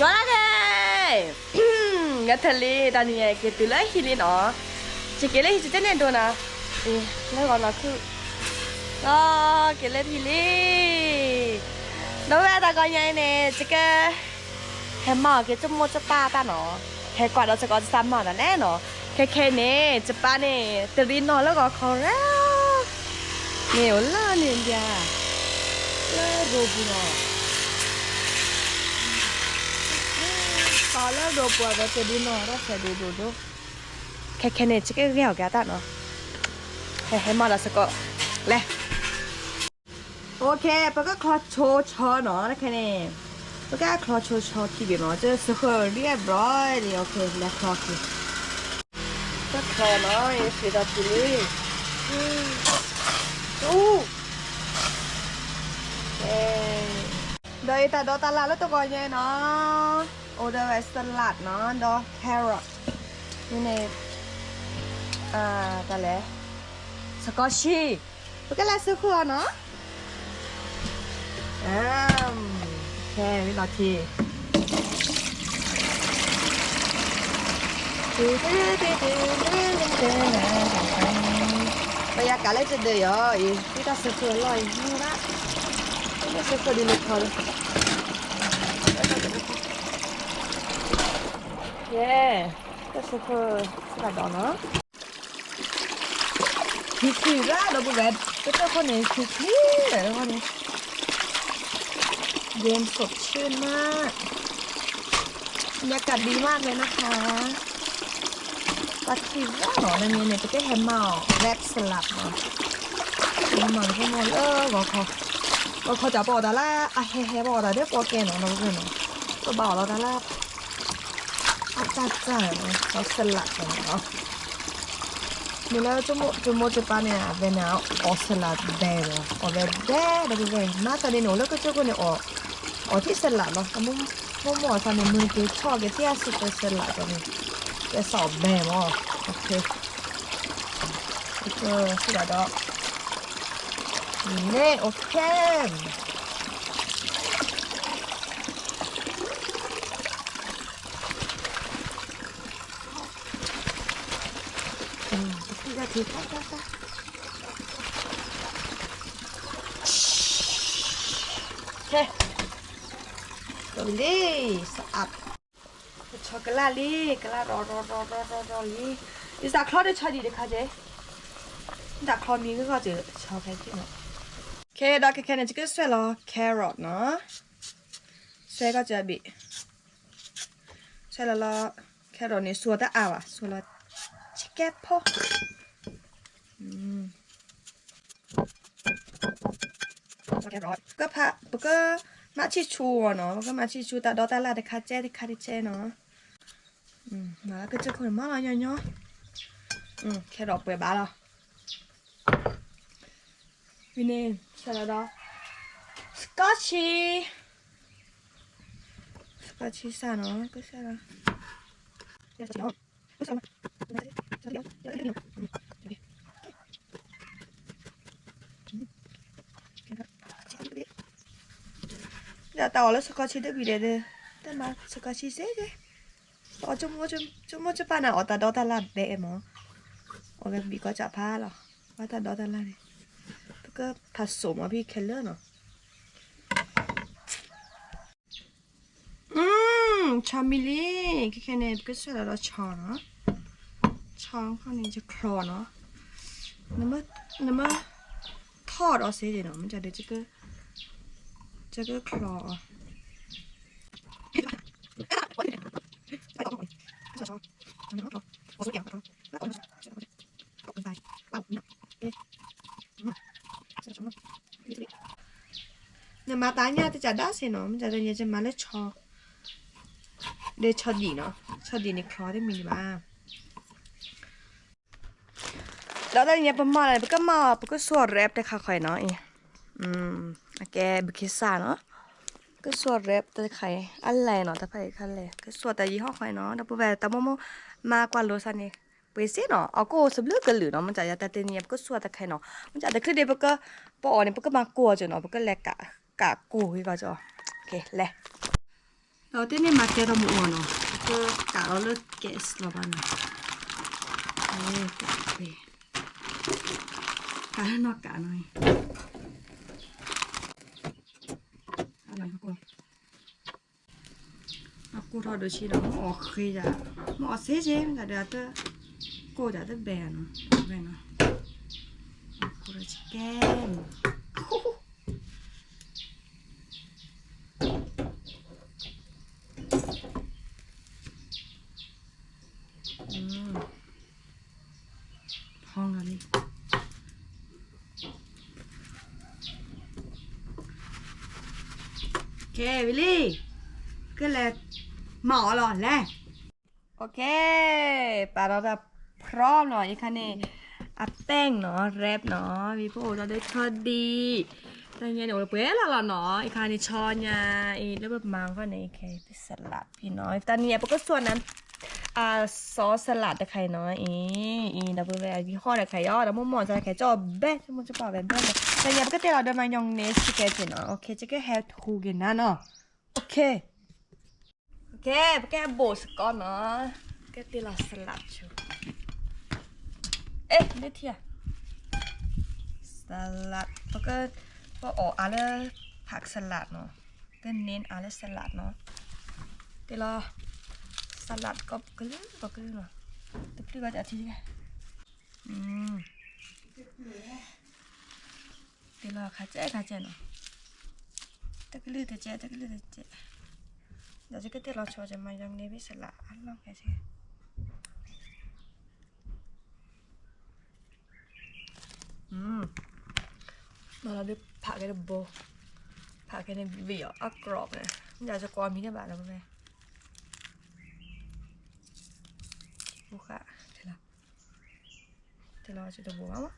ကီလၢကဲ, ငါထလံ တၢ်နံၤညါက့ၤတုၤလၢဟံၣ်လံနီၤ, ယက့ၤလၢဟံၣ် ယတဲန့ၢ်ဒိနၤ, လၢဂီၤနီၤခုၣ်, က့ၤလၢဟံၣ်လံ, ဒီးဝဲတၢ်ဂီၤညါအံၤန့ၣ် ယက ဟဲမၤအီၣ်က့ၤ ကမိၢ်ကပၢ်တၢ်နီၤ, ဟဲကွၢ်ဒီးစ့ၢ်ကီး တၢ်မၤအီၣ်တၢ်လဲၣ်နီၤ, ခဲခဲန့ၣ် ယပၢ်န့ၣ် တရံးနီၢ်လၢဂီၤခီရၢ, န့ၣ်အိၣ်လၢန့ၣ်ဒၣ်, လၢဒိပူၤနီၤ, ပၢ်လၢဒိပူၤအဝဲတရံးနီၢ် တၢ်ဆဲးဒိၣ်ဒိၣ်ဒိၣ်, ခဲခဲန့ၣ် ယကဂဲၤအီၣ်က့ၤအတၢ်နီၤ, ဟဲဟဲမၤဒီးစ့ၢ်ကီး, လဲၤ OK, ပကချီဆိဆီနီၤ, ခဲန့ၣ် ပကချီဆိဆီခံဘ့ၣ်မး, ကစၢၢ်ဃၢၤ ready ဘျီလံ, OK, လဲၤချီခံ, ပကချီနီၤ, ယဆံးဒီးပူၤလံ, အူ, ဒီးယတၢ်ဒိးတၢ်လၢ်လၢတဂီၤညါနီၤ, အိၣ်ဒီးဝဲ salad နီၤ, ဒီး carrot, န့ၣ်, တၢ်လဲၣ်, စကီၤဆံ ပကလဲၤစၢဃုာ်အီၤနီၤ, ခဲဝံၤလီၤထံ, ပယၤကးလၢတဒၢးယီၤအံၤ, သုတၢ်စၢဃုာ်အလီၢ်အံၤမ့ၢ်ဘၣ်, သုတၢ်စၢဃုာ်ဒ်လဲၣ်ခီလၢ, ယဲ, တၢ်စၢဃုာ်စကဒီးနီၤ. ခံခံရၣ်ဒီပုၢ်ဝဲၢ်, ကတၢၢ်ခိၣ်န့ၣ်ခံခံရၣ်ဒီခိၣ်န့ၣ်, เย็นสดชื่นมาก, บรรยากาศดีมากเลยนะคะ, ပှၤခံရၣ်နီၤ, နမ့ၢ်န့ၣ် ပကဟဲမၤအီၣ် wrap salad နီၤ, ဟဲမၤလၢပမိၢ်လၢဂီၤခီ, ဂီၤခီကၠီပအီၣ်တၢ်လၢအဟဲဟဲ ပအီၣ်တၢ်ဒ်ပှၤကဲနီၤ, ဒီပုၢ်ဝဲၢ်နီၤ, ပဘၣ်အီၣ်လီၤတၢ်လၢ အတၢ်တၢ်နီၤ, အီၣ် salad နီၤ, မ့ၢ်လၢကမိၢ်ကပၢ်န့ၣ် အဝဲန့ၣ် အီၣ် salad ဒဲးဘၣ်, အီၣ်ဝဲဒဲးဒီပုၢ်ဝဲၢ်, မၤသးဒ်န့ၣ် အိၣ်လၢကစၢၢ်ခိၣ်န့ၣ် အီၣ်ထံၣ် salad လီၤ, မိၢ်မိၢ်အီၣ်သးန့ၣ် မုၢ်က့ၤဆီၣ်က့ၤထံၣ်အ super salad န့ၣ်, ကဲစးအီၣ်ဘဲမး, စံးဒၣ်ဒီး, န့ၣ် OK. ကလၢ်လံ, ကလၢ်ရီၤရီၤရီၤရီၤလံ, ယသးချီတဆီဒံးတခါကဲ, ယသးချီမံၤဂ့ၢ်ဂီၢ်စၢၤဆီခဲက့ၢ်နီၤ, ခဲဒီးခဲခဲန့ၣ် ယကဆွဲလီၤ carrot နီၤ, ဆွဲကီၢ်စၢၤဘ့ၣ်, ဆွဲလီၤလီၤ, carrot န့ၣ် စိာ်တအါဘၣ်, စိာ်လီၤဆံကဲဖိ ပကဖး, ပကမၤဆံၣ်ဆူအီၤနီၤ, ပကမၤဆံၣ်ဆူတၢ်ဒိးတၢ်လၢ်တခါကဲတခါတကဲနီၤ, မၤလၢကစၢၢ်ခိၣ်န့ၣ်မၤလီၤညီညီ, ခဲဒီးပှဲၤဘၣ်လီၤ, ဝံၤန့ၣ် ဆဲးလီၤဒီး စကီၢ်ဆံ, စကီၢ်ဆံစၢ်နီၤ, ကဆဲးလီၤ ဒီးတၢ်အီၣ်လၢစကီၢ်ဆံတဘ့ၣ်ဒီး, တၢ်မၤစကီၢ်ဆံစ့ၢ်ကီး, အီၣ်, ကမိၢ်ကပၢ်န့ၣ် အီၣ်တၢ်ဒိးတၢ်လၢ်ဘဲမး, အီၣ်ဝဲဘံၣ်ကီၢ်ကၠးဖးလီၤ, ဘၣ်တၢ်ဒိးတၢ်လၢ်န့ၣ်, ပကဖးစိာ်မးဖဲခဲလၢာ်နီၤ. ဆီမံၤလံ, ခဲခဲန့ၣ် ပကဆွဲလီၤဒီးဆီနီၤ, ဆီခီန့ၣ် ယချီနီၤ, နမ့ၢ်ထီၣ်ဒီးစ့ၢ်ကီးနီၤ, မ့ၢ်ဒ် ယကချီအီၤ နမၤတၢ်ညၣ်တကးဒၣ်စ့ၢ်နီၤ, မ့ၢ်ဒ် ယမၤလၢဆီ, ဒီးဆီဒံၣ်နီၤ, ဆီဒံၣ်န့ၣ်ချီတမံၤဒံးဘၣ်. ဒီးတၢ်ညါပမၤလၢ ပကမၤ ပကစူၢ် wrap တခါဃီနီၤ, အကဲ ဘုခ့စၢ်နီၤ, ကစူၢ် wrap တခါအံၤ အလဲၢ်နီၤ, တဖၣ်အံၤခါလဲၢ်, ကစူၢ်တၢ်ယံာ်ဟီၣ်ဃီနီၤ, ဒီပုၢ်ဝဲၢ် တၢ်မိၢ်မိၢ်မၤကွၢ်လိာ်သးန့ၣ် ပှ့ၤစ့ၢ်နီၤ, အီၣ်ကိၢ်စဘျုးကလုာ်နီၤ, မ့ၢ်ဒ် ယတၢ်တနံၤ ပကစူၢ်တခါနီၤ, မ့ၢ်ဒ် တချုးဒံးပက ပအီၣ်န့ၣ် ပကမၤကိၢ်အီၤစ့ၢ်နီၤ, ပကလဲၤကးကိၢ်ဂ့ၤကီၢ်ကၠီ, ကဲ လဲၤ ဒီးတန့ၢ်မၤကဲထီၣ်မူအီၤနီၤ, ကကးလီၤလၢ gas လီၤဘၣ်နီၤ, ကးနီၢ်ကးနီၤ, အကိၢ်ထီၣ်ဒိၣ်ဆံဒီး မ့ၢ်အီၣ်ဃ့ယၤ, မ့ၢ်အီၣ်စ့စ့ မ့ၢ်တၢ်ဒီးအတၢ် ကိၢ်ဒီးတဘဲနီၤ, တဘဲနီၤ, အကိၢ်ထီၣ်ဆံကဲနီၤ. ဖီဂၤလံ. ကဲဝံၤလံ, ကလဲၤမၤအီၤလီၤလဲၣ်. โอเค, ပာ်ဒီးတၢ် พร้อม နီၤ, အခါန့ၣ် အ แป้ง နီၤ, wrap နီၤ, ဝံၤပအိၣ်ဒီးလၢဆီဒံၣ်, တၢ်ညါန့ၣ်အိၣ်ပှဲၤလီၤလီၤနီၤ, အခါန့ၣ်ဆီညါအံၤ လၢပမၤခီန့ၣ် ကဲ salad ဖံနီၤ, တၢ်နံၤအံၤ ပကစွၣ်နၤ sauce salad တခါအံၤနီၤ, အံၤ အံၤ ဒီပုၢ်ဝဲၢ် ယဟီၣ်တခါအံၤအီၤ ဒီးမိၢ်မိၢ်စၢ်တခါအံၤ ကၠီၣ်ဘဲ ကၠီၣ်မိၢ်ကၠီၣ်ပၢ်ဝဲဘဲနီၤ, တၢ်ညါပကတဲလီၤဒီး mayonnaise ကဲက့ၤနီၤ, โอเค ကဲကဲ ဟဲထူက့ၤနၤနီၤ, โอเค โอเค ပကဲအဘိၣ်စ့ၢ်ကီးနီၤ, ကဲတ့ၢ်လီၤ salad ဆိ, အဲ လၢထံဧါ, salad ပက ပအီၣ်အါလၢ ผักสลัด နီၤ, ကန့ၢ်အါလၢ salad နီၤ, တ့ၢ်လီၤ salad ကီၢ်ကလုာ်ကီၢ်ကလုာ်နီၤ, တပျုၢ်ကီၢ်တထံၣ် တ့ၢ်လီၤခါကဲခါကဲနီၤ, တကလုာ်တကဲ တကလုာ်တကဲ, ဒီးယကတ့ၢ်လီၤဆီ ယ mayonnaise ဘ့ၣ် salad အလီၢ်ခဲကဲ, မၤလီၤဒုးဖးကဲတဘိ, ဖးကဲန့ၣ်ဘံၣ်အီၤအကြိးန့ၣ်, ယကကိးမံၤန့ၣ်ဘၣ်နီၤ, ဘိဃာ် တ့ၢ်လီၤ တ့ၢ်လီၤတဘိဘၣ်မး,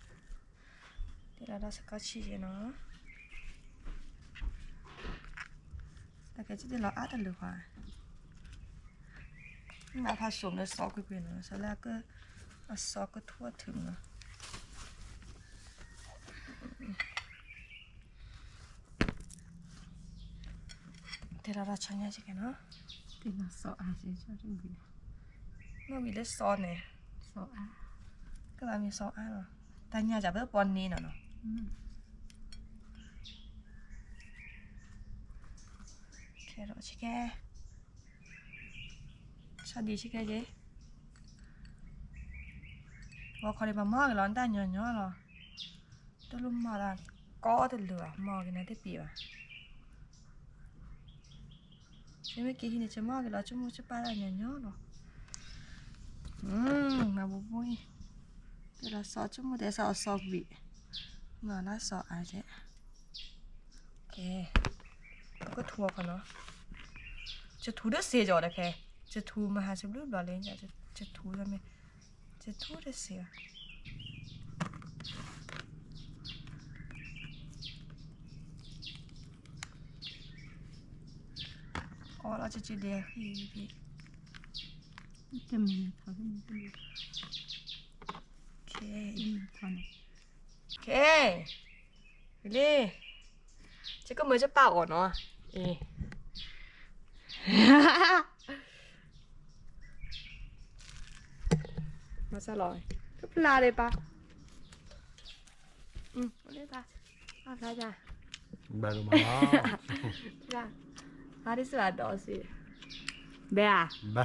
တ့ၢ်လီၤဒီးစကီးဆံယဲနီၤ, တၢ်ကဲတ့ၢ်လီၤအါတလၢၤခွါ, မ့ၢ်ဖးစိၤလၢစီကွ့ၢ်ကွ့ၢ်နီၤ, စီၤလၢအက အစီကထူအထုးနီၤ. တ့ၢ်လီၤတၢ်ဆီညါစ့ၢ်ကီးနီၤ, တ့ၢ်လီၤစီအါစ့ၢ်ကီး, နီၣ်ဝံၤလၢစီန့ၣ်, စီအါ, ကဘၣ်မ့ၢ်စီအါနီၤ, တၢ်ညါစၢ်ဖဲပီန့ၢ်နီၤနီၤ, ခဲဒီးဆ့ကဲ ဆီဒံၣ်ဆ့ကဲက့ၤ, ဂီၤခီန့ၣ် ပမၤက့ၤလီၤတၢ်ညီညီလီၤ, တလိၣ်မၤတၢ်ကီတလၢာ်ဘၣ်, မၤက့ၤနၤတပံၤဘၣ်, မ့မ့ၢ်က့ၤဟံးန့ၣ် ယမၤက့ၤလီၤ ဆိကမိၣ်ဆိပာ်တၢ်ညီညီလီၤ, မၤဘိဘိအံၤ, တ့ၢ်လီၤစီဆိကမိၣ်တဲစီအစီကွံာ်, မၤလၢစီအါကဲ ကထူအီၤခီနီၤ, ယထူတစ့ၢ်ကီးတခဲ, ယထူမဟါစဘျုးဘျီလံ, ယထူမ့ၢ်, ယထူတစ့ၢ်ဘၣ်, အီလီၤကကဒဲဃံ, ကဲ, ကဲ, လံ, ယကမၢယပာ်အီၤနီၤ, အံၤ, မၤစၢ်လီၤ, ကဖျါဒံးပၢ်, ဖျါ, ဖျါ, ဖျါ, ဖျါ, ဖျါဒ်စၢ်ဒီးစံး, ဘဲဧါ, ဘဲ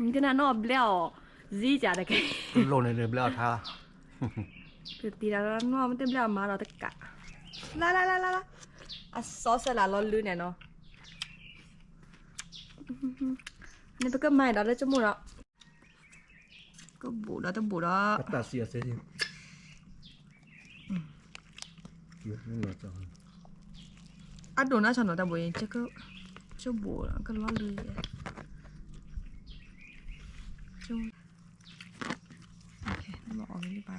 နကနၣ်နီၢ်ဘျဲအီၤ, စံကၢ်တကဲ, လိၣ်န့ၣ်ဘျဲအီၤထါ, ကတံၤဒီးနီၢ်မ့ၢ်တဘျဲအီၤမၤဒီးတကး, လၢလၢလၢလၢ, အစီဆဲလးလီၤလုၢ်န့ၣ်နီၤ, န့ၣ်ပကမၤဒီးလၢကမိၣ်ဒီး, ကဘိးဒီးတဘိးဒီး, အတၢ်စံးအစဲ, အဒိၣ်နၢ်ဆီနီၤတၢ်ဘိးအံၤ, ကဘိးကလီလုၢ်ယဲ, ဟဲအီၣ်လီၤခံဂၤလီၤ,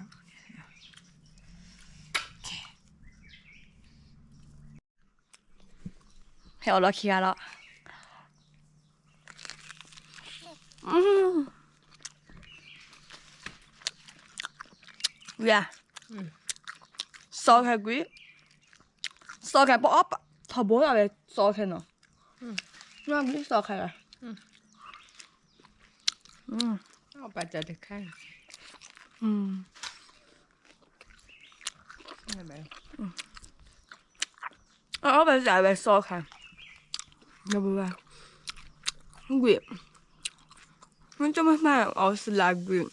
ဝံၤ, စီခဲကွံာ်, စီခဲပအီၣ်ထီဘိလီၤဝဲ, စီခဲနီၤ, စီၤခါလီၤ, ပာ်တၢ်တခါ, အအီၣ်ဘၣ်စးဝဲစီၤခါ, ဒီပုၢ်ဝဲၢ်, ကွံာ်, မ့ၢ်ကၠိမ့ၢ်မးအီၤစလၤကွံာ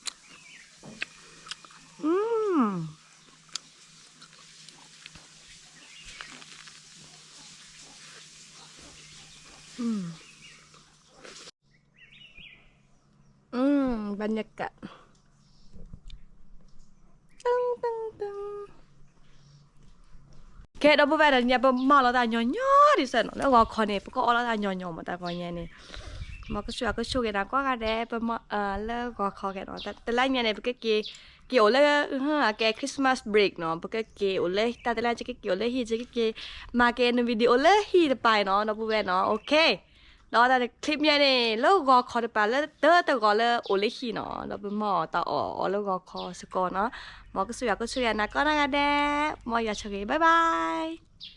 ်, ဘၣ်ညါကး, ကဲ ဒီပုၢ်ဝဲၢ် တနံၤညါ ပမၤလီၤတၢ်ညီညီဒ်စဲးနီၤ လၢဂီၤခီန့ၣ် ပကအီၣ်လီၤတၢ်ညီညီမး တၢ်ဂီၤညါန့ၣ်, မ်ကစၢ်ယွၤကဆိၣ်ဂ့ၤနၤကိးဂၤဒဲး ပမၤ လၢဂီၤခီကဲနီၤ တလါညါန့ၣ် ပကက့ၤ က့ၤအိၣ်လၢ ကဲ Christmas break နီၤ ပကက့ၤအိၣ်လၢ တၢ်တလါ ယကက့ၤအိၣ်လၢဟံၣ် ယကက့ၤ မၤက့ၤန video အိၣ်လၢဟံၣ်တပၤနီၤ ဒီပုၢ်ဝဲၢ်နီၤ OK ဒီးတၢ် clip ညါန့ၣ် လၢဂီၤခီတပၤ လၢတၢ်တဂီၤလၢအိၣ်လၢဟံၣ်နီၤ ဒီးပမၤအီၣ်တၢ်အီၣ်အီၤလၢဂီၤခီစ့ၢ်ကီးနီၤ, မ်ကစၢ်ယွၤကဆိၣ်ဂ့ၤနၤကိးဂၤဒဲး, မ်ယွၤဆိၣ်ဂ့ၤ bye bye.